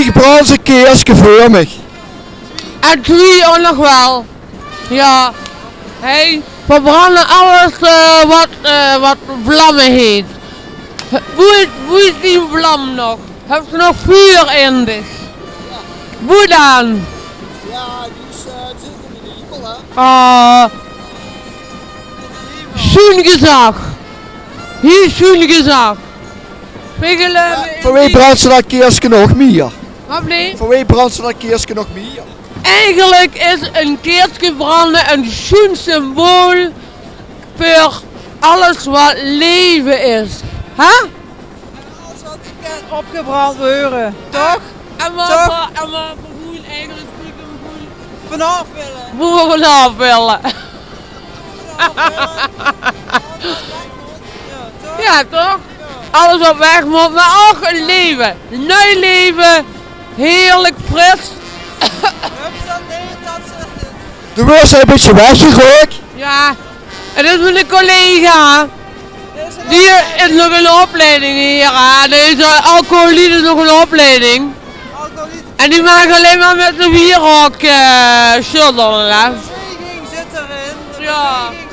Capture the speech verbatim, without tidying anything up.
Ich brand e keerske veur mich. En twie ouch nog waal. Jao. Hey, veer brande alles, eh, wat, eh, wat vlamme heet. Boe is, boe is die vlam nog? Höbs se nog vuur in dich? Boe dan? Jao, die is, eh, die zit in de hemel, hè? Ah. Sjoen gezag. Hiel sjoen gezag. Veur wae brands se dat keerske nog mieër? Wat blief? Veur wae brands se dat keerske nog mieër? Eigelik is e keerske brande e sjoen symbool veur alles wat leve is. Hè? Alles wat kan opgebrand waere, toch? En wat, toch? En wat v'r eigelik stiekem vanaaf wille. Boe v'r vanaaf wille. Jao, toch? Alles wat weg mót, mer ouch e leve. Nui leve. Heerlik fris. Doe waers e bietje weggerook. Jao, 't is miene collega. Die is nog in opleiding hie, hè. Deze alcoholiet is nog in opleiding. En die maag allein mer mit de wierook, eh, sjöddele, hè. Jao.